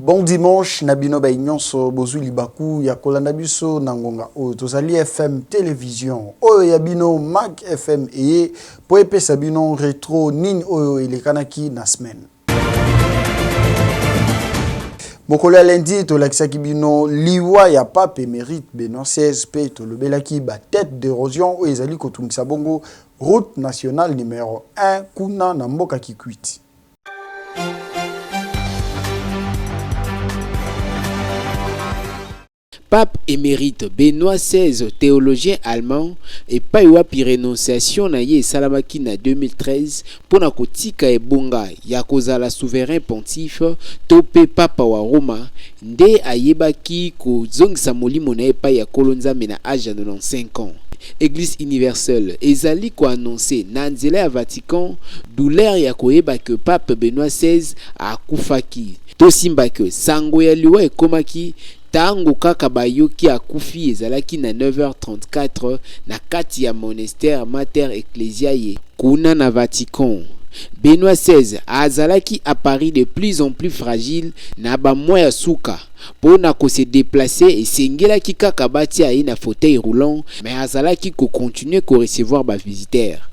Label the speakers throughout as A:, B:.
A: Bon dimanche na bino baye nyonso bozwi libaku ya kolanda biso na ngonga oyo. Tozali FM Television oyo ya bino Mac FM eye po epesa bino retro nini oyo elekanaki na semaine. Mokolo ya lundi tolakisaki bino liwa ya Pape Emerite Benoit XVI mpe tolobelaki ba tête d'erosion oyo ezali kotungisa bongo route nationale numero 1 kuna na mboka Kikwit.
B: Pape emerite Benoit XVI, theologien allemand, epai wapi renonciation na ye esalamaki na 2013 mpo na kotika ebonga ya kozala souverain pontife to mpe Papa wa Roma, nde ayebaki kozongisa molimo na ye epai ya Nkolo Nzambe na age ya 95 ans. Eglise universelle ezali ko annoncer na nzela ya Vatican douleur ya koyeba que Pape Benoit XVI akufaki. Tosimba que sango ya liwa ekomaki tango kaka bayoki akufi ezalaki na 9h34 na kati ya monastère Mater Ecclesiae kuna na Vatican. Benoit XVI azalaki apparu de plus en plus fragile na ba mois ya suka. Po na ko se deplacer esengelaki kaka batia ye na fauteuil roulant mais azalaki ko continuer ko recevoir ba visiteurs.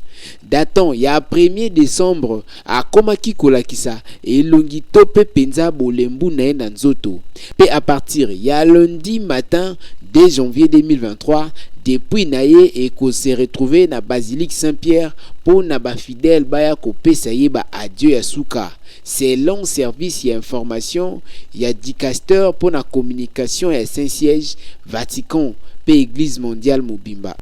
B: Datant ya premier decembre akomaki kolakisa elongi to pe penza bolembu na ye na nzoto pe à partir ya lundi matin 2 janvier 2023 depouille na ye eko se retrouver na basilique Saint-Pierre po na ba fidèles baya kopesa ye ba adieux ya suka selon service ya information ya dicasteur mpo na communication ya Saint-Siège, Vatican mpe Eglise mondiale mobimba.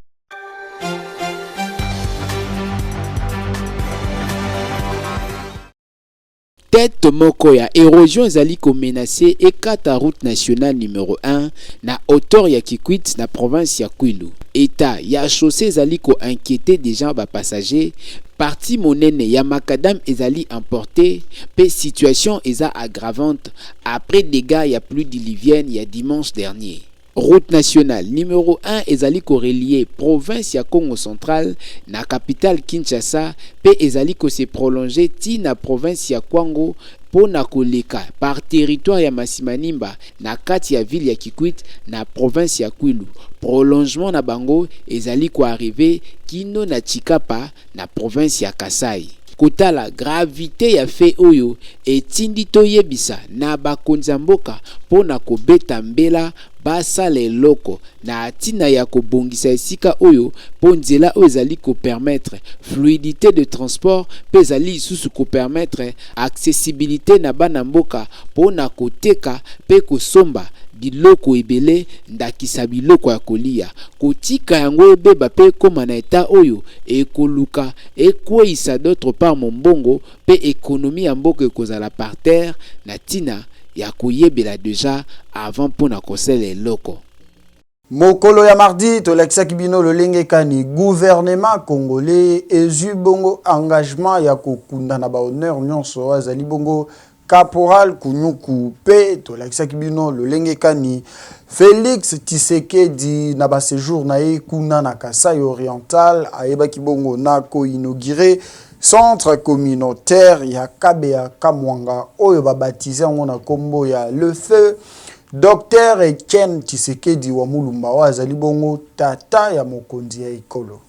B: Tete moko ya erosion ezali ko menacer ekata route nationale numero 1 na hauteur ya Kikwit na province ya Kwilu. Etat ya chaussee ezali ko inquieter dejà ba passagers, partie monene ya macadam ezali emporter mpe situation eza aggravante après degats ya pluie diluvienne ya dimanche dernier. Route nationale numero 1 ezali ko relier province ya Kongo central na capitale Kinshasa mpe ezali ko se prolonger tii na province ya Kwango mpo na koleka par territoire ya Masimanimba na kati ya ville ya Kikwit na province ya Kwilu. Prolongement na bango ezali ko arriver kino na Tshikapa na province ya Kasaï. Kotala gravite ya fait oyo etindi toyebisa na bakonzi ya mboka mpo na kobeta mbela basala eloko na tina ya kobongisa esika oyo mpo nzela oyo ezali ko permettre fluidite de transport mpe ezali lisusu ko permettre accessibilite na bana mboka mpo na koteka mpe kosomba biloko ebele ndakisa biloko ya koliya. Kotika yango ebeba mpe ekoma na etat oyo ekoluka ekweyisa d'autre part mombongo mpe economie ya mboka ekozala par terre na tina ya koyebela dejà avant mpo na kosala eloko.
A: Mokolo ya mardi, tolakisaki bino lolenge kani gouvernement congolais ezui bongo engagement ya kokunda na ba honneur nyonso azali bongo Caporal Kunyuku pe tolakisaki bino lolenge kani Felix Tshisekedi na ba sejours na ye kuna na Kasaï Oriental ayebaki bongo na ko inaugurer centre communautaire ya Kabeya Kamwanga oyo ba baptiser yango na kombo ya le feu Docteur Etienne Tshisekedi wa Mulumba oyo azali bongo tata ya mokonzi ya ekolo.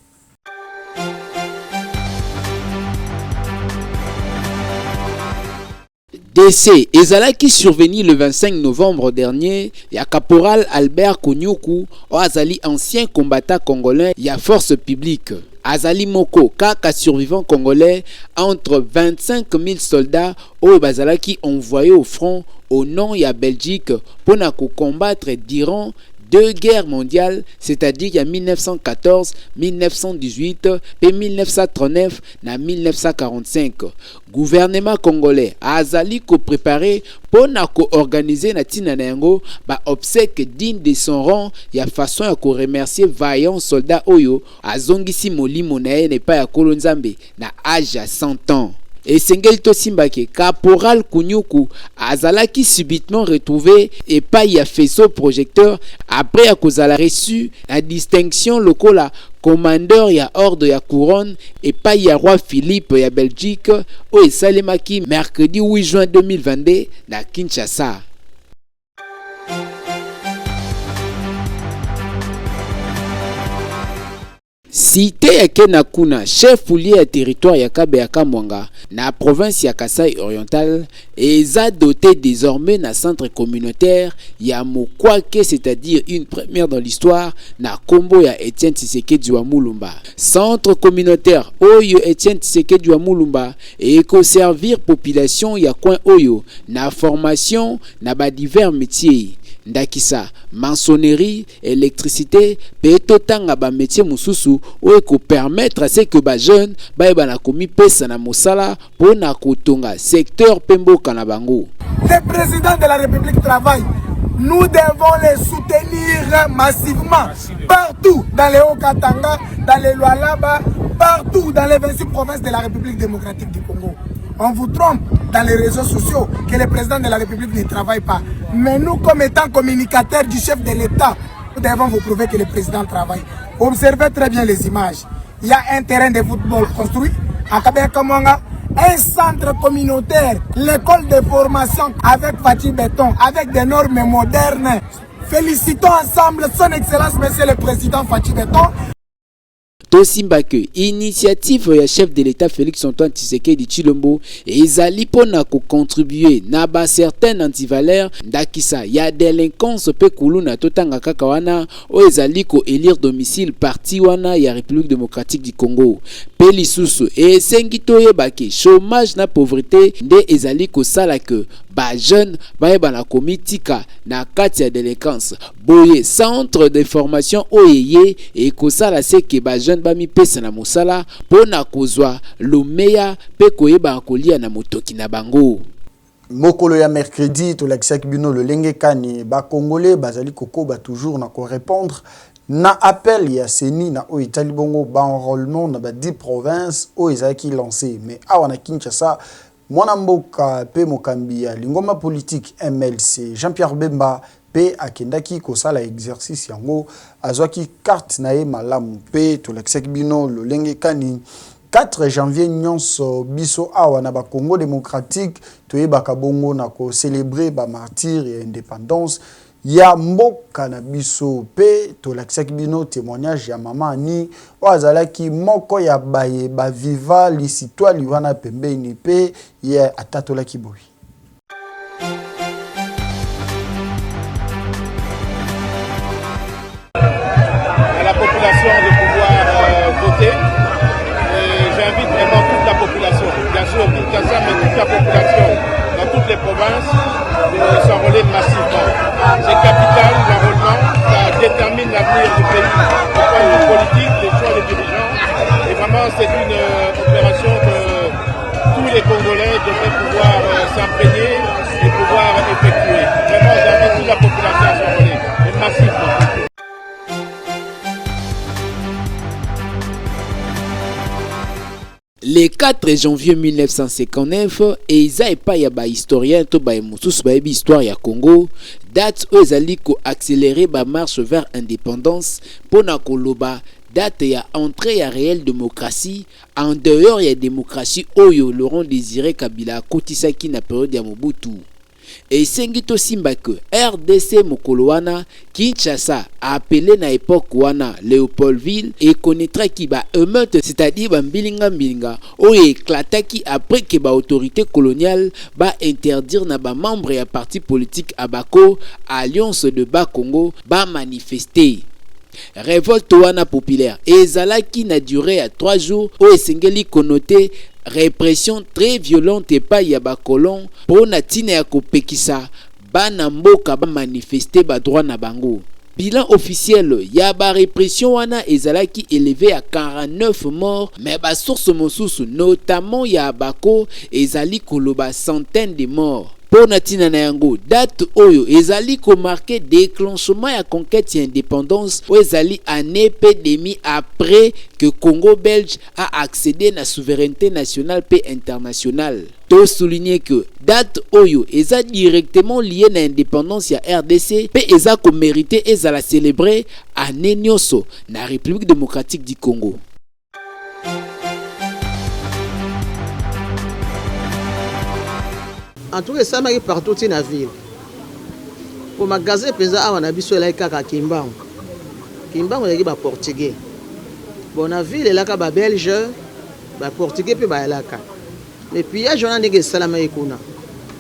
B: Décès ezalaki survenu le 25 novembre dernier ya caporal Albert Kunyuku oyo azali ancien combattant congolais ya force publique. Azali moko kaka survivant congolais entre 25 000 soldats oyo bazalaki envoyés au front au nom ya Belgique mpo na ko combattre durant deux guerres mondiales, c'est-à-dire ya 1914, 1918 mpe 1939 na 1945. Gouvernement congolais azali ko preparer mpo na ko organiser na tina na yango ba obsèques dignes de son rang ya façon ya ko remercier vaillant soldat oyo azongisi molimo na ye na epai ya Nkolo Nzambe na age ya 100 ans. Esengeli tosimba ke Caporal Kunyuku azalaki subitement retrouve epayi ya faisceau projecteur après ya kozala reçu na distinction lokola Commandeur ya Ordre ya Couronne epayi ya Roi Philippe ya Belgique oyo esalemaki mercredi 8 juin 2022 na Kinshasa. Cite ya Kena Kuna, chef-lieu ya territoire ya Kabeya Kamwanga na province ya Kasaï Oriental, eza doté désormais na centre communautaire ya Mokwake, c'est-à-dire une première dans l'histoire na kombo ya Etienne Tshisekedi wa Mulumba. Centre communautaire oyo Etienne Tshisekedi wa Mulumba ekoservir population ya coin oyo na formation na ba divers métiers, ndakisa maçonnerie, électricité mpe totanga ba métier mosusu oyo ekopermettre ce que ba jeune bayeba na komipesa na mosala mpo na kotonga secteur mpe mboka na bango.
C: Le président de la République travaille. Nous devons les soutenir massivement partout dans les Haut-Katanga, dans les Lualaba, partout dans les 26 provinces de la République démocratique du Congo. On vous trompe dans les réseaux sociaux que le président de la République ne travaille pas. Mais nous, comme étant communicateurs du chef de l'État, nous devons vous prouver que le président travaille. Observez très bien les images. Il y a un terrain de football construit à Kabeya Kamwanga, un centre communautaire, l'école de formation avec Fatshi Béton, avec des normes modernes. Félicitons ensemble son Excellence, Monsieur le Président Fatshi Béton.
B: Tosimba ke initiative ya chef de l'État Félix Antoine Tshisekedi Tshilombo ezali mpona kocontribuer na bacertaine antivaleur, ndakisa ya délinquance mpe kuluna, totanga kaka wana oyo ezali koélire domicile parti wana ya République démocratique du Congo. Mpe lisusu esengi toyeba ke chômage na pauvreté nde ezali kosala ke bajeune bayeba na komitika na kati ya délinquance. Boye centre de formation oyo eye ekosala seke bajeune bamipesa na mosala mpo na kozwa lomeya mpe koyeba kolia na motoki na bango.
A: Mokolo ya mercredi, tolakisaki bino lolenge kani Bacongolais bazali kokoba toujours na korépondre na appel ya CENI na oyo etali bongo baenrôlement na ba 10 provinces oyo ezalaki lancé. Mais awa na Kinshasa, mwana mboka mpe mokambi ya lingomba politique MLC, Jean-Pierre Bemba, mpe akendaki kosala exercice yango, azwaki carte na ye malamu. Mpe tolakisaki bino lolenge kani 4 janvier nyonso biso awa na Bacongo démocratique toyebaka bongo na kocélébrer bamartyrs ya indépendance ya mboka na biso. Mpe tolakisaki bino témoignage ya mama Ani oyo azalaki moko ya baye baviva lisitwali wana pembeni, mpe ye atatolaki boye.
D: À la population de pouvoir voter. Et j'invite vraiment toute la population, bien sûr Kinshasa, mais toute la population dans toutes les provinces, de s'enrôler massivement. C'est capital, l'enrôlement, ça détermine l'avenir du pays, du point de vue politique, les choix des dirigeants. Et vraiment, c'est une opération que tous les Congolais devraient pouvoir s'imprégner et pouvoir effectuer. Vraiment, j'invite toute la population à s'enrôler, et massivement.
B: Le 4 janvier 1959 eza epai ya bahistorien to baye mosusu bayebi histoire ya Congo date oyo ezali koaccélérer bamarche vers indépendance, mpona koloba date ya entrée ya réelle démocratie en dehors ya démocratie oyo Laurent Désiré Kabila akotisaki na période ya Mobutu. Esengi tosimba ke RDC mokolo wana, Kinshasa appelé na époque wana Léopoldville, ekonnaîtraki baémeute, c'est-à-dire bambilinga-mbilinga oyo éclataki après ke baautorité coloniale bainterdire na bamembre ya parti politique Abako, Alliance de Bas-Congo, bamanifester. Révolte wana populaire ezalaki na durée ya 3 jours oyo esengeli konoter répression très violente epai ya bacolon mpo na ntina ya kopekisa bana mboka bamanifester badroit na bango. Bilan officiel ya barépression wana ezalaki élevé à 49 morts, mais basource mosusu, notamment ya Abako, ezali koloba centaine de morts. Mpo na ntina na yango, date oyo ezali komarquer déclenchement ya conquête ya indépendance oyo ezali année mpe demi après que Congo belge a accédé na souveraineté nationale mpe internationale. Tosouligner que date oyo eza directement lié na indépendance ya RDC mpe eza komériter ezala célébré année nyonso na République démocratique du Congo.
E: En tout cas, esalamaki partout ntina ville po magasin mpenza awa na biso elaki kaka Kimbangu. Kimbangu ezalaki baportugais. Bon na ville elaka ba belge, ba portugais pe bayalaka. Mais pillage wana ndenge esalamaki kuna.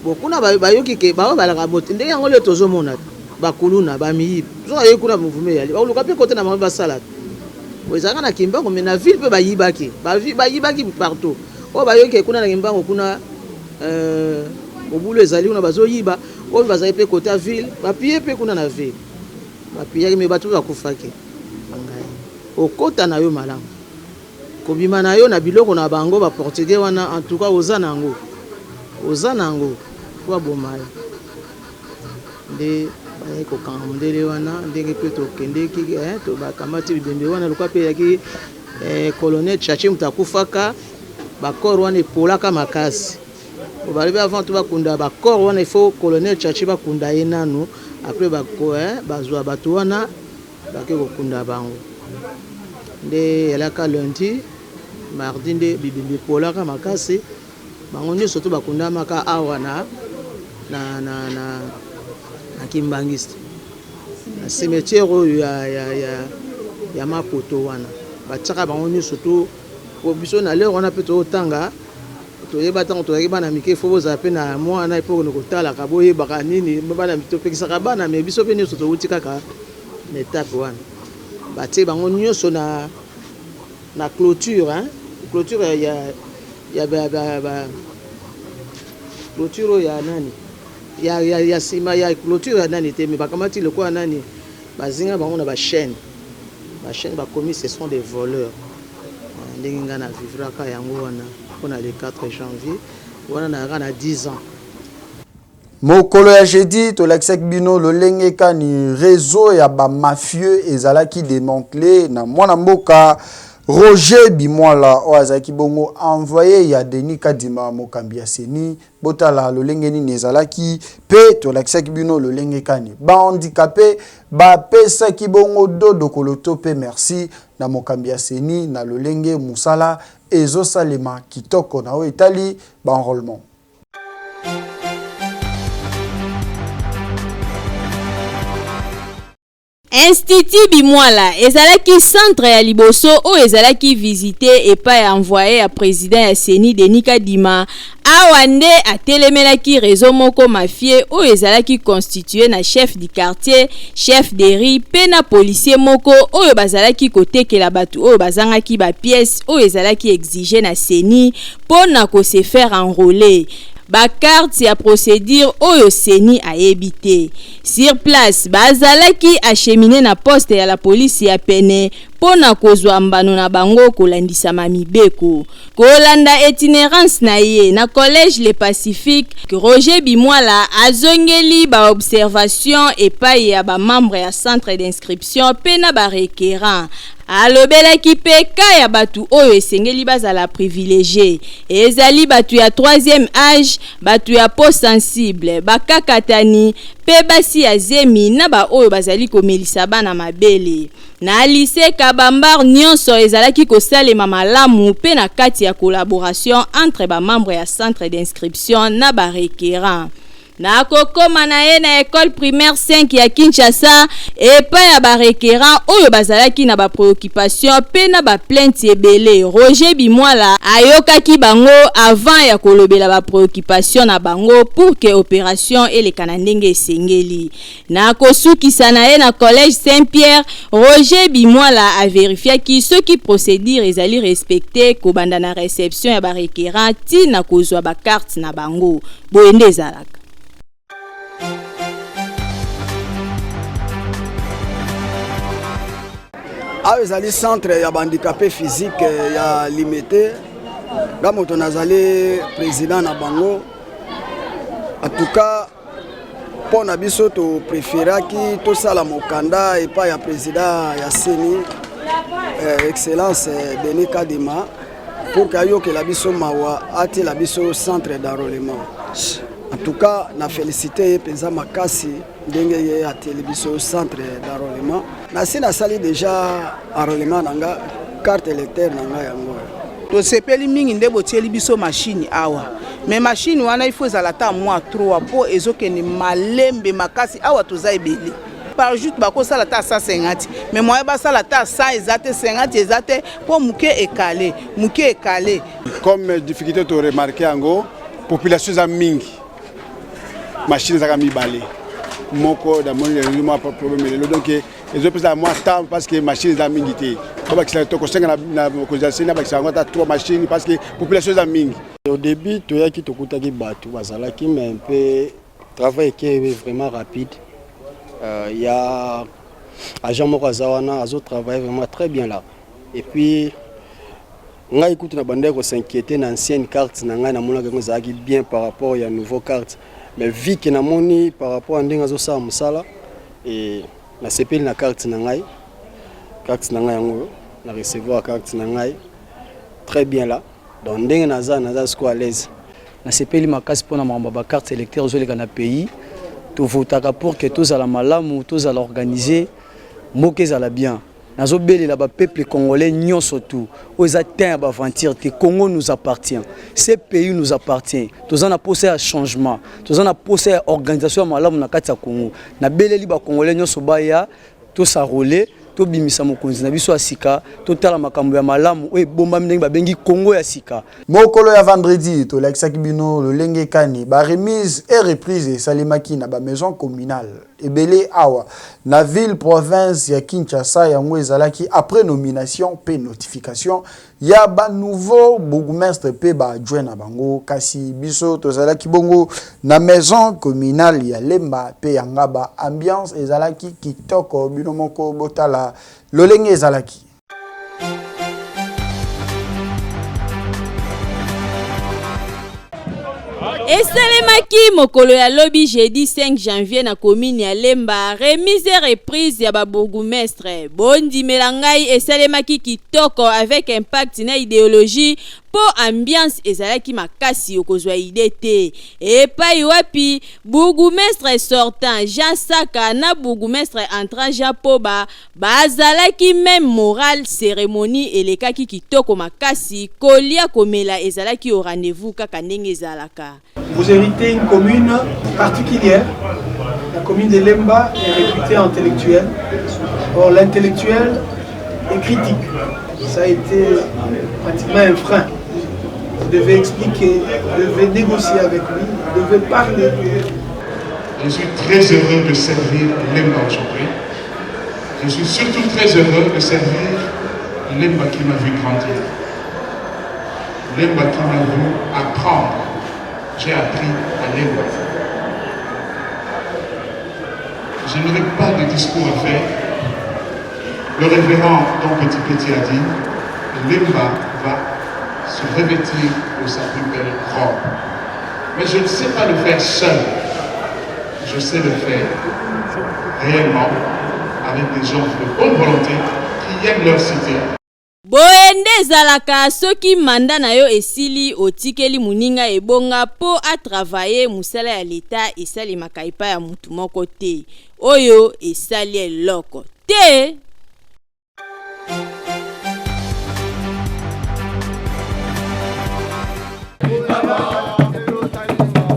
E: Bon kuna bayoki ke baoyo balaka bote ndenge yango lelo tozomona ba kuluna, ba miyibi. Soki bayoki kuna mouvement eyali, bakoluka pe kote na bango basala. Bon ezalaka na Kimbangu mais na ville pe bayibaki. Bayibaki partout. Oyo bayoki ke kuna na Kimbangu kuna euh, mobulu ezali kuna bazoyiba, oyo bazali pe kote ya ville, ba piller pe kuna na ville. Ba pillaki mais bato pe bakufaki. Ngai okota na yo malamu. Kobima na yo na biloko na bango ba portugais wana en tout cas oza na yango. Oza na yango po baboma yo. Nde bayaki kokanga mondele wana ndenge pe tokendeki eh, to bakamati bibembe wana lokola pe eyaki eh, colonel Tshatshi moto akufaka ba corps wana epolaka makasi. Balobi avant tout bakunda ba corps wana il faut colonel Tshatshi bakunda ye nanu après ba eh, bazwa bato wana Bake kokunda bango nde elaka lundi mardi nde bibembe epolaka makasi bango nioso to bakundamaka awa na na na na, na kimbangiste na cimetière oyo ya, ya, ya, ya mapoto wana batiaka bango nioso to po biso na l'heure wana pe totanga toyeba ntango tozalaki bana mike fo bozala mpe na mwana mpo okende kotalaka boyebaka nini bana topekisaka bana me biso mpe nyonso towuti kaka na etape wana batie bango nyonso na na clôture hein? clôture ya ya ba, ba, ba clôture oyo ya nani ya ya ya nsima ya clôture ya nani te me bakamati lokola nani bazinga bango na bachaîne bachaîne bakomi ce sont des voleurs Ndenge nga na vivraka yango wana pona le 4 janvier wana nayaka na 10 ans.
A: Mokolo ya jeudi tolakisaki bino lolenge kani reseau ya ba mafieux ezalaki demantelé na mwana mboka Roger Bimwala oyo azalaki bongo envoyé ya Denis Kadima mokambi ya CENI. Botala lolenge nini ezalaki pe tolakisaki bino lolenge kani ba handicapes bapesaki bongo dodo koloto pe merci na mokambi ya CENI na lolenge mosala ezosalema kitoko na oyo etali ba enrolement.
F: Institut Bimwala ezalaki centre ya liboso oyo ezalaki visite epai ya envoye ya president ya CENI Denis Kadima. Awa nde atelemelaki reseau moko mafieux oyo ezalaki constitue na chef du quartier, chef de rue mpe na policier moko oyo bazalaki kotekela batu oyo bazangaki ba pièces oyo ezalaki exiger na CENI mpo na ko se faire enroler ba cartes ya procedure oyo CENI ayebi te. Sur place, bazalaki acheminer na poste ya la police ya pene mpo na kozwa mbano na bango kolandisama mibeko. Kolanda itinerance na ye na collège Le Pacifique, Roger Bimwala azongeli ba observations epayi ya ba membres ya centre d'inscription mpe na ba requerants. Alobelaki mpe cas ya batu oyo esengeli bazala privilegies. Ezali batu ya troisième age, batu ya peau sensible, bakakatani, mpe basi ya zemi na ba oyo bazali komelisa bana mabele. Na lycee Kabambar nionso ezalaki kosalema malamu mpe na kati ya collaboration entre ba membres ya centre d'inscription na ba requerants. Na kokoma na ye na ecole primaire 5 ya Kinshasa, epai ya ba requerants oyo bazalaki na ba preoccupations mpe na ba plaintes ebele, Roger Bimwala ayokaki bango avant ya kolobela ba preoccupations na bango pour que operation eleka na ndenge esengeli. Na kosukisa na ye na collège Saint Pierre, Roger Bimwala a verifiaki soki procedure ezali respecter kobanda na reception ya ba requerants ti na kozua ba cartes na bango. Boye nde ezalaka.
G: Awa ezali centre ya ba handicapes physiques ya Limete. Nga moto nazali president na bango. En tout cas mpo na biso to preferaki tosala mokanda epai ya president ya CENI eh, excellence eh, Denis Kadima pour que ayokela biso mawa atiela biso centre d'enrôlement. En tout cas na félicité ye mpenza makasi ndenge ye atieli biso centre d'enrôlement. Nasi nasali déjà enrôlement na nga carte électeur na nga yango.
H: Tosepeli mingi nde botieli biso machine awa mais machine wana il faut ezala ata mwa 3 mpo ezokende malembe makasi awa toza ebele. Par jour bakosala ata 150, mais moyen basala ata 100 eza te, 50 eza te, mpo moke ekale, moke ekale.
D: Comme difficulté to remarquer yango, population eza mingi, machine ezaka mibale, moko namoni lelo mwa problème lelo, donc ezopesa mwa temps parce que machine eza mingi te. Babakisa, tokosenga na mokonzi ya CENI abakisa yango ata 3 machine parce que population eza mingi.
G: Au début toyaki, tokutaki bato bazalaki, mais mpe travail eke vraiment rapide. Ya agent moko aza wana, azotravaille vraiment très bien là. Et puis ngai kutu na bandaki kos'inquiéter na ancienne carte na ngai, namonaki yango ezalaki bien par rapport ya nouveau carte, mais vu que namoni par rapport ya ndenge azosala mosala e, nasepeli na carte na ngai. Carte na ngai yango, na recevoir carte na ngai très bien là, donc ndenge naza siko à l'aise.
I: Nasepeli makasi mpona makambo ya bacarte électeur ezoleka na pays. Tovotaka pour que tozala malamu, tozala organisé, mboka ezala bien. Nazobelela bapeuple congolais nyonso tu, oyo eza temps ya baaventure te. Congo nous appartient, ce pays nous appartient. Toza na posa ya changement, toza na posa ya organisation ya malamu na kati ya Congo. Nabeleli bacongolais nyonso baya tos'enrôler, tobimisa mokonzi na biso ya sika, totala makambo ya malamu oyo ebombami ndenge babengi Kongo ya sika.
A: Mokolo ya vendredi, tolakisaki bino lolenge kani baremise et reprise esalemaki na bamaison communale ebele awa na ville province ya Kinshasa. Yango ezalaki après nomination mpe notification ya banouveau bourgmestre mpe baadjoint na bango. Kasi biso tozalaki bongo na maison communale ya Lemba mpe ya Ngaba. Ambiance ezalaki kitoko, bino moko botala lolenge ezalaki.
F: Esalemaki mokolo ya lobi jeudi 5 janvier na commune ya Lemba, remise et reprise ya babourgmestre. Bondimela ngai, esalemaki kitoko avec impact na idéologie, mpo ambiance ezalaki makasi, okozwa idée te. Epai wapi bourgmestre sortant Jean Saka na bourgmestre entrant Jean Poba bazalaki même moral. Cérémonie elekaki kitoko makasi, kolia komela ezalaki au rendez-vous kaka ndenge ezalaka.
J: Vous héritez une commune particulière. La commune de Lemba est réputée intellectuelle. Or, l'intellectuel est critique. Ça a été pratiquement un frein. Vous devez expliquer, vous devez négocier avec lui, vous devez parler.
K: Je suis très heureux de servir Lemba aujourd'hui. Je suis surtout très heureux de servir Lemba qui m'a vu grandir. Lemba qui m'a vu apprendre. J'ai appris à Lemba. Je n'aurai pas de discours à faire. Le révérend Don Petit Petit a dit: Lemba va se revêtir de sa plus belle robe. Mais je ne sais pas le faire seul. Je sais le faire réellement avec des gens de bonne volonté qui aiment leur cité.
F: Boye nde ezalaka, soki mandat na yo esili, otikeli moninga ebonga mpo atravailler. Mosala ya leta esalemaka epai ya motu moko te oyo esali eloko te.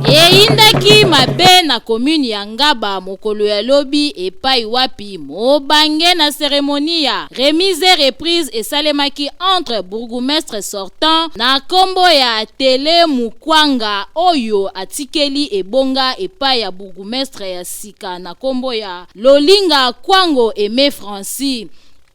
F: Eyindaki mabe na commune ya Ngaba mokolo ya lobi, epai wapi mobange na cérémonie ya remise reprise esalemaki entre bourgmestre sortant na nkombo ya Tele Mukwanga, oyo atikeli ebonga epai ya bourgmestre ya sika na nkombo ya Lolinga Kwango Aime Francis,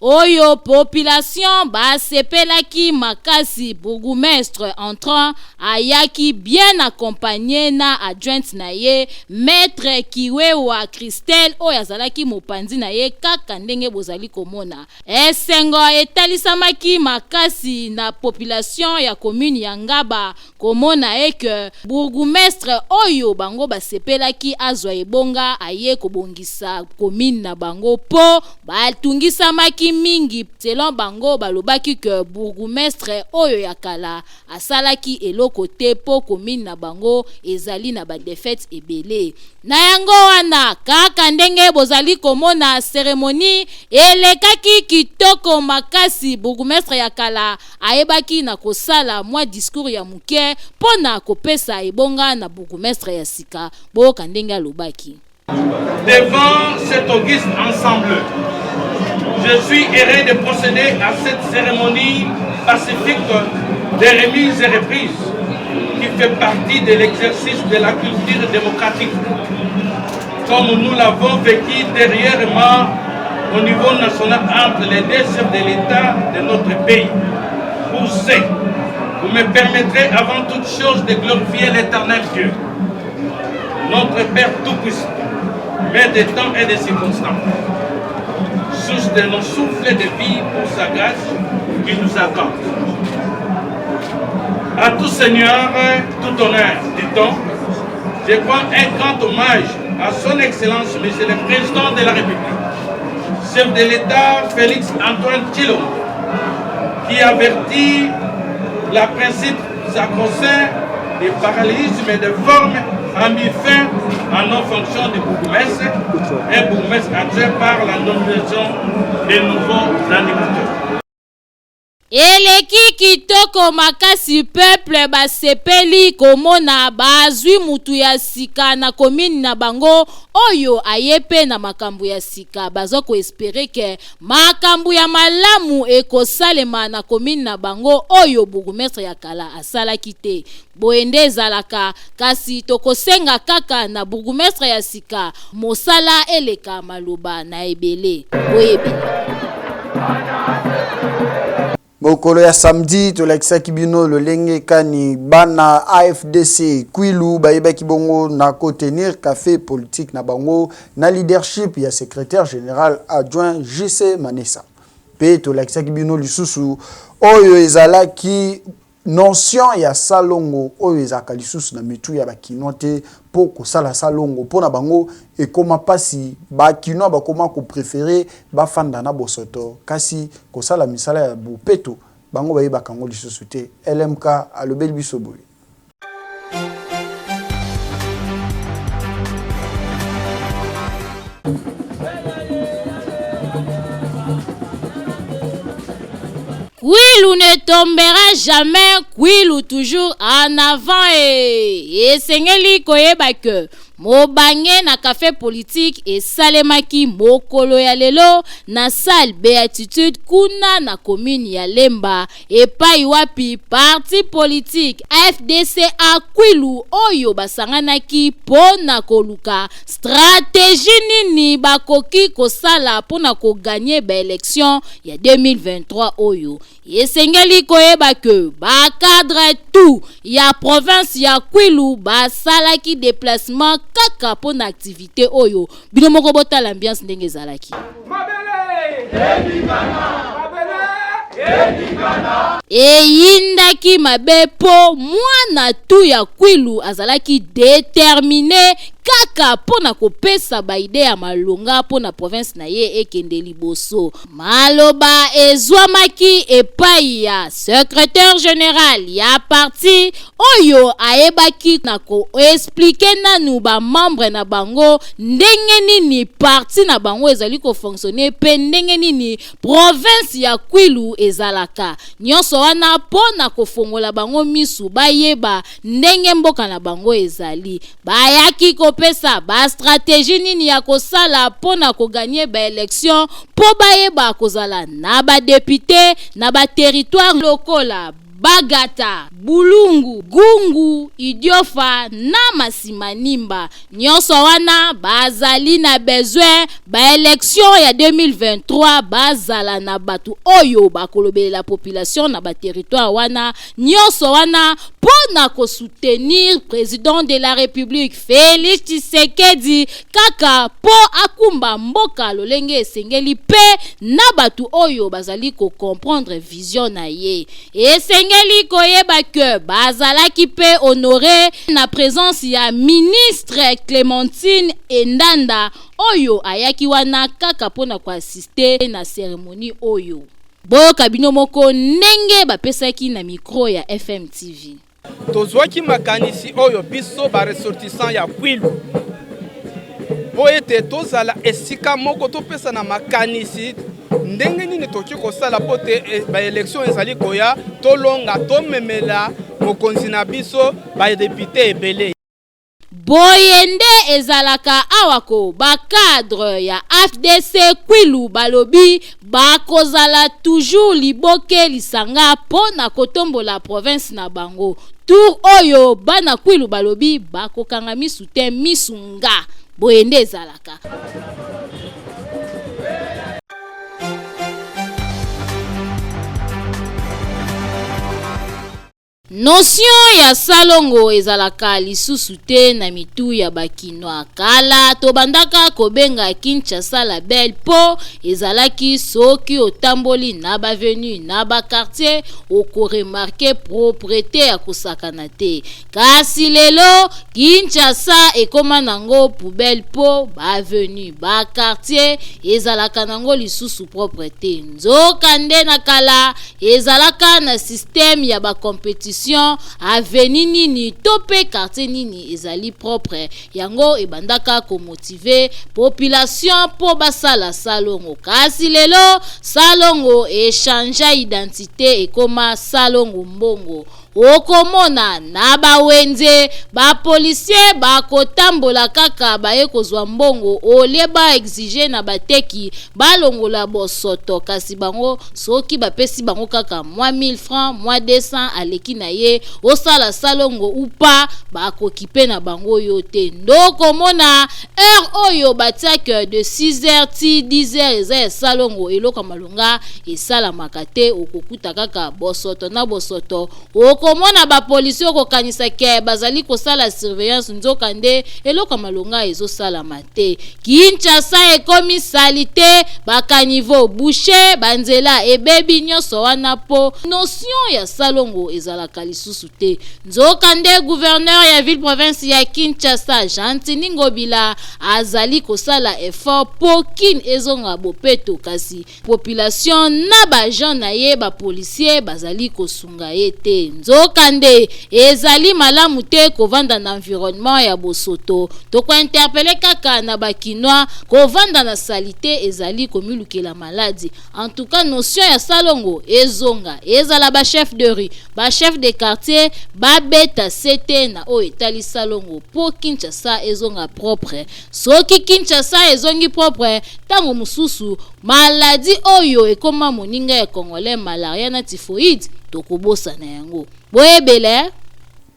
F: oyo population basepelaki makasi. Bourgmestre entrant ayaki bien accompagné na adjointe na ye, maître Kiwewa Christelle, oyo azalaki mopanzi na ye. Kaka ndenge bozali komona, esengo etalisamaki makasi na population ya commune ya Ngaba komona eke bourgmestre oyo bango basepelaki azwa ebonga aye kobongisa commune na bango, mpo batungisamaki mingi. Selon bango, balobaki ke bourgmestre oyo ya kala asalaki eloko te mpo commune na bango ezali na badéfaites ebele. Na yango wana, kaka ndenge bozali komona, cérémonie elekaki kitoko makasi. Bourgmestre ya kala ayebaki na kosala mwa discours ya moke mpo na kopesa ebonga na bourgmestre ya sika. Boyoka ndenge alobaki.
L: Devant cet auguste ensemble, je suis heureux de procéder à cette cérémonie pacifique des remises et reprises qui fait partie de l'exercice de la culture démocratique. Comme nous l'avons vécu derrièrement au niveau national entre les deux chefs de l'État de notre pays. Pour ce, vous me permettrez avant toute chose de glorifier l'éternel Dieu, notre Père Tout-Puissant, Maître des temps et des circonstances, source de nos souffles de vie pour sa grâce qui nous accorde. À tout Seigneur, tout honneur, dit-on, je prends un grand hommage à son Excellence, Monsieur le Président de la République, chef de l'État Félix Antoine Tshilombo, qui avertit la principe sacro-saint des parallélismes de forme a mis fin à nos fonctions de bourgmestre et bourgmestre adjoint par la nomination des nouveaux animateurs.
F: Eleki kitoko makasi peuple basepeli komona bazui mutu ya sika na commune na bango oyo aye pe na makambu ya sika baza ko esperer que makambu ya malamu ekosalema na commune na bango oyo bourgmestre ya kala asalaki te boye nde ezalaka kasi tokosenga kaka na bourgmestre ya sika mosala eleka maloba na ebele boyebela.
A: Mokolo ya samedi tolakisaki bino lolenge kani bana AFDC Kwilu bayebaki bongo na ko tenir cafe politique na bango na leadership ya secretaire general adjoint JC Manessa. Pe tolakisaki bino lisusu oyo ezalaki Notion ya salongo oyo ezalaka lisusu na mitu ya ba kinois te po kosala salongo po na bango ekoma pasi, ba kinois bakoma ko preferer bafanda na bosoto kasi kosala misala ya bopeto bango bayebaka yango lisusu te. LMK alobeli biso boye.
F: Kwilu ne tombera jamais, Kwilu toujours en avant et esengeli koyeba que mobange na cafe politique esalemaki mokolo ya lelo na salle Beatitude kuna na commune ya Lemba epayi wapi parti politique AFDC-A Kwilu oyo basanganaki mpo na koluka strategie nini bakoki kosala mpo na ko gagner ba elections ya 2023 oyo. Esengeli koyeba que ba cadres tout ya province ya Kwilu basalaki deplacement kaka mpo na activite oyo. Bino moko botala ambiance ndenge ezalaki. Eyindaki mabe mpo mwana tout ya Kwilu azalaki determine kaka mpo na kopesa ba idees ya malonga mpo na province na ye ekende liboso. Maloba ezwamaki epayi ya secretaire general ya parti oyo ayebaki na ko expliquer nanu ba membres na bango ndenge nini parti na bango ezali ko fonctionner mpe ndenge nini province ya Kwilu ezalaka. Nionso wana mpo na kofongola bango misu bayeba ndenge mboka na bango ezali. Bayaki kopesa ba strategies nini ya kosala mpo na ko gagner ba elections mpo bayeba kozala na ba deputes na ba territoires lokola Bagata, Bulungu, Gungu, Idiofa na Masimanimba. Nionso wana bazali na besoin ba elections ya 2023 bazala na batu oyo bakolobelela population na ba territoires wana. Nionso wana mpo na ko soutenir president de la Republique Felix Tshisekedi kaka mpo akumba mboka lolenge esengeli mpe na batu oyo bazali ko comprendre vision na ye. Esengeli koyeba que bazalaki mpe honore na presence ya ministre Clementine Endanda oyo ayaki wana kaka mpo na ko assister na ceremonie oyo. Boyoka bino moko ndenge bapesaki na micro ya FMTV.
M: Tozwaki makanisi oyo biso ba ressortissants ya Kwilu mpo ete tozala esika moko topesana makanisi ndenge nini tokoki kosala mpo te eh, ba election ezali koya tolonga tomemela mokonzi na biso ba depute ebele.
F: Boye nde ezalaka awa ko ba cadres ya afdc Kwilu balobi bakozala toujours liboke lisanga po na kotombola province na bango. Tour oyo bana Kwilu balobi bakokanga misu te misu nga. Boye nde ezalaka. Notion ya salongo ezalaka lisusu te na mitu ya ba kinois. Kala tobandaka kobenga Kinshasa la belle po ezalaki soki otamboli na b'avenues na ba quartiers oko remarquer proprete ya kosakana te. Kasi lelo Kinshasa ekoma nango poubelle po ba avenues, ba quartiers ezalaka nango lisusu propre te. Nzoka nde na kala ezalaka na système ya ba competition, avenue nini to pe quartier nini ezali propre, yango ebandaka ko motiver population po basala salongo. Kasi lelo salongo e changea identite ekoma salongo mbongo. Okomona na ba wenze ba policiers bakotambola kaka baye kozwa mbongo au lieu ba exiger na bateki balongola bosoto kasi bango soki bapesi bango kaka mwa 1000 francs mwa 200 aleki na ye osala salongo ou pas bakokipe na bango yo te nde okomona heure oyo batia que de 6 heures ti 10 heures eza ya salongo eloko ya malonga esalamaka te okokuta kaka bosoto na bosoto okomona ba policiers okokanisa ke bazali kosala surveillance nzoka nde eloko ya malonga ezosalama te Kinshasa ekomi salite ba caniveaux bouche ba nzela ebebi nyonso wana po notion ya salongo ezalaka lisusu te nzoka nde gouverneur ya ville province ya Kinshasa Gentiny Ngobila azali kosala effort po kin ezonga bopeto kasi population na ba agents na ye ba policiers bazali kosunga ye te. Nzokande, ezali malamu te kovanda na environnement ya bosoto. Toko interpeller kaka na ba kinois, kovanda na salite ezali komilukela maladi. En tout cas notion ya salongo ezonga, ezala ba chefs de rue, ba chefs de quartier babeta sete na oyo etali salongo mpo Kinshasa ezonga propre. Soki Kinshasa ezongi propre, tango mosusu maladie oyo ekoma moninga ya congolais malaria na typhoïde tokobosana yango. Boyebela eh?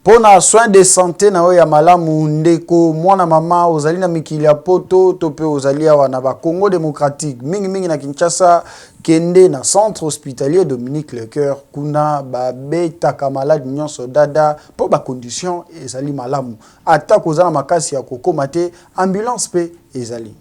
A: Mpo na soin de sante na yo ya malamu ndeko mwana mama ozali na mikili ya poto to mpe ozali awa na ba Congo democratique mingi mingi na Kinshasa kende na centre hospitalier Dominique Lecoeur kuna babetaka malade nyonso dada mpo ba conditions ezali malamu Ata koza na makasi ya kokoma te, ambulance pe ezali.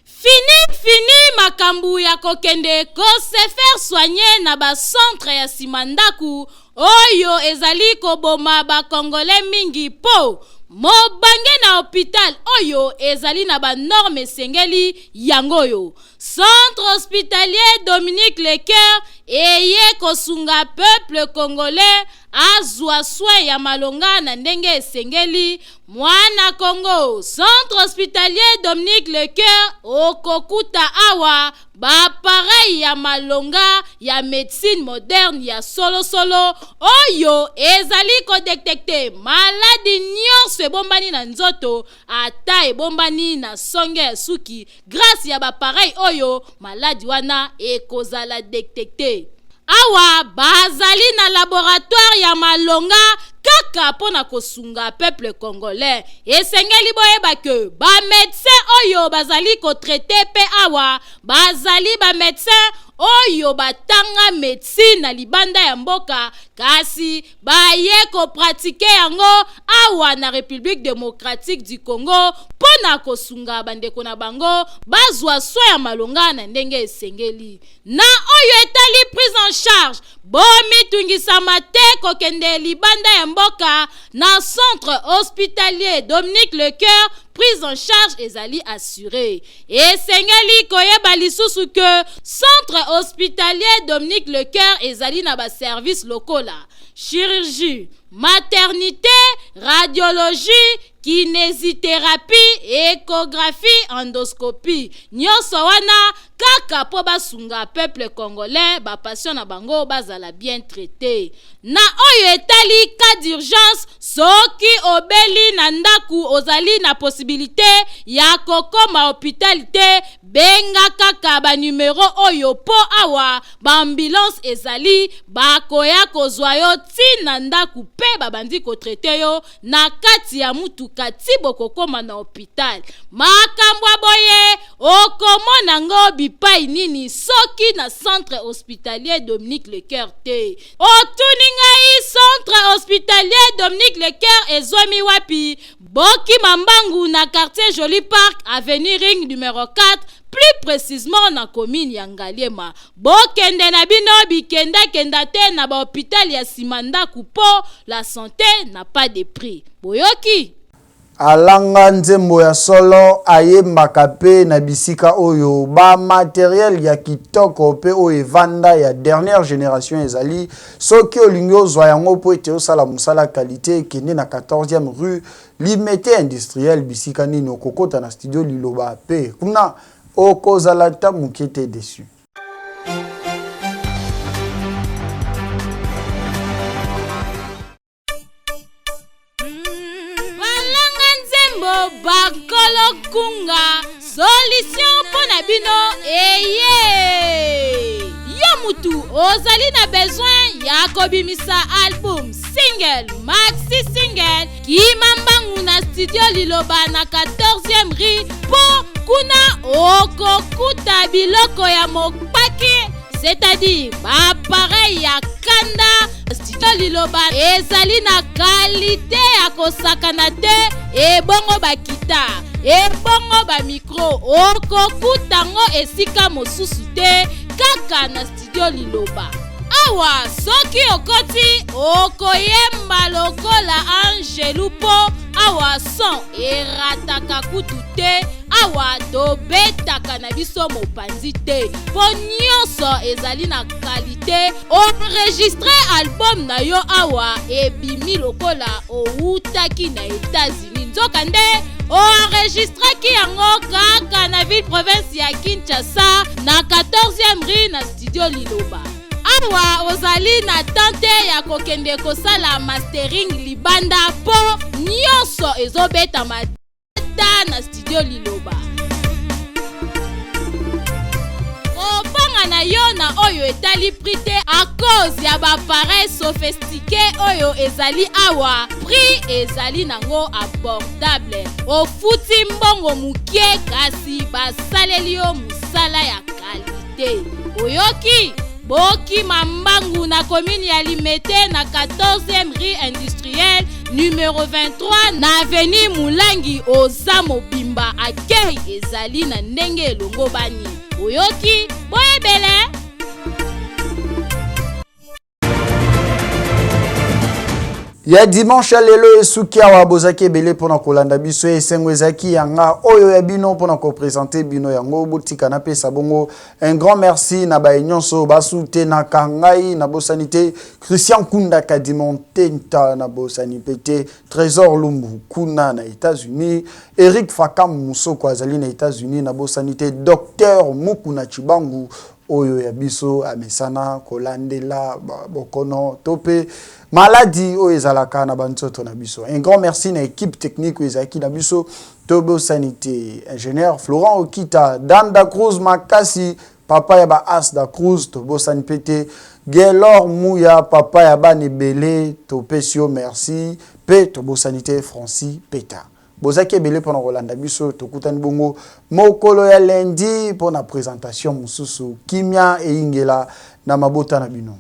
F: Fini fini makambu ya kokende ko se faire soigner na ba centre ya sima ndaku oyo ezali koboma ba congolais mingi po mobange na hopital oyo ezali na ba normes esengeli yango oyo Centre hospitalier Dominique Lecoeur eye kosunga peuple congolais azua soin ya malonga na ndenge esengeli. Mwana Congo, Centre hospitalier Dominique Lecoeur okokuta awa ba appareils ya malonga ya medecine moderne ya solo solo oyo ezali ko detecter maladi nionso ebombani na nzoto ata ebombani na songe ya suki. Grace ya ba appareil oyo maladi wana ekozala detecte. Awa bazali na laboratoire ya malonga kaka mpo na kosunga peuple congolais. Esengeli boyeba que ba medecins oyo bazali ko traiter mpe awa bazali ba medecins oyo batanga medecine na libanda ya mboka kasi baye ko pratiquer yango awa na Republique democratique du Congo mpo na kosunga bandeko na bango bazwa soin ya malonga na ndenge esengeli. Na oyo etali prise en charge, bomitungisama te kokende libanda ya mboka na centre hospitalier Dominique Lecoeur, prise en charge ezali assuree. Esengeli koyeba lisusu que Centre hospitalier Dominique Lecoeur ezali na ba services lokola, chirurgie, maternite, radiologie, kinesitherapie, echographie, endoscopie. Nionso wana kaka mpo basunga peuple congolais ba patients na bango bazala bien traite. Na oyo etali cas d'urgence, soki obeli na ndaku ozali na possibilite ya kokoma hopital te, benga kaka ba numero oyo mpo awa ba ambulance ezali bakoya kozwa yo ti na ndaku mpe babandi ko traite yo na kati ya mutuka ti bokokoma na hopital. Makambo ya boye okomona ngo bipai nini soki na centre hospitalier Dominique Lecoeur te? Otuni ngai centre hospitalier Dominique Lecoeur ezwami wapi? Bokima mbangu na quartier Joli Parc, avenue Ring numero 4, plus precisement na commune ya Ngaliema. Bokende na bino bikenda-kenda te na ba hopital ya sima ndaku po la sante n'a pas de prix. Boyoki?
A: Alanga nzembo ya solo, ayembaka pe na bisika oyo ba materiel ya kitoko pe oyo evanda ya dernière generation ezali. Soki olingi ozwa yango po ete osala mosala qualite, kende na 14e rue Limete industriel bisika nini okokota na studio Liloba pe kuna okozala ata muke te deçu.
F: Balanga nzembo bakolo kunga solution mpo na bino eye yo mutu ozali na besoin ya kobimisa album single maxi single kima mbangu na studio liloba na 14e rue mpo kuna okokuta biloko ya mokpaki c'est-à-dire bapareil ya kanda studio liloba ezali na kalite ya kosakana te ebongo bakita ebongo bamikro okokuta ngo esika mosusu te kaka na studio liloba awa soki okoti okoyemba lokola angelu mpo awa son erataka kutu te awa tobetaka na biso mopanzi te mpo nyonso ezali na kalite oenregistre album na yo awa ebimi lokola owutaki na Etats-Unis nzokande oenregistraki yango kaka na ville province ya Kinshasa na 14e rue na studio Liloba. Awa ozali na temps te ya kokende kosala mastering libanda mpo nyonso ezobetama ta na studio Liloba. Kobanga na yo na oyo etali prix te à cause ya ba appareil sophistiqué oyo ezali awa prix ezali nango abordable ofuti mbongo mokie kasi basaleli yo mosala ya kalite oyoki bokima mbangu na commune ya limete na 14e rue industrielle numero 23 na avenue mulangi oza mobimba akei ezali na ndenge elongobani oyoki boyebele
A: ya dimanche ya lelo esuki awa bozaki ebele mpona kolanda biso esengo ezalaki ya nga oyo ya bino mpona kopresente bino yango botika napesa bongo un grand merci na baye nyonso basutenaka ngai nabosani te christian kunda kadimontenta nabosani mpe te trésor lumbu kuna na états-unis eric fakam musoko azali na états-unis nabosani te docteur mukuna chibangu oyo ya biso amesana kolandela bokono to mpe maladi oyo ezalaka na banzoto na biso. Un grand merci na équipe technique oyo ezalaki na biso, tobosani te ingénieur Florent Okita, Dan da Cruz Makasi, papa ya ba As da Cruz, tobosani mpe te Gelor Muya, papa ya bana ebele, topesi yo merci mpe tobosani te Francis Peta. Bozaki ebele pona kolanda biso, tokutani bongo mokolo ya lundi pona presentation mosusu. Kimia eyingela na mabota na bino.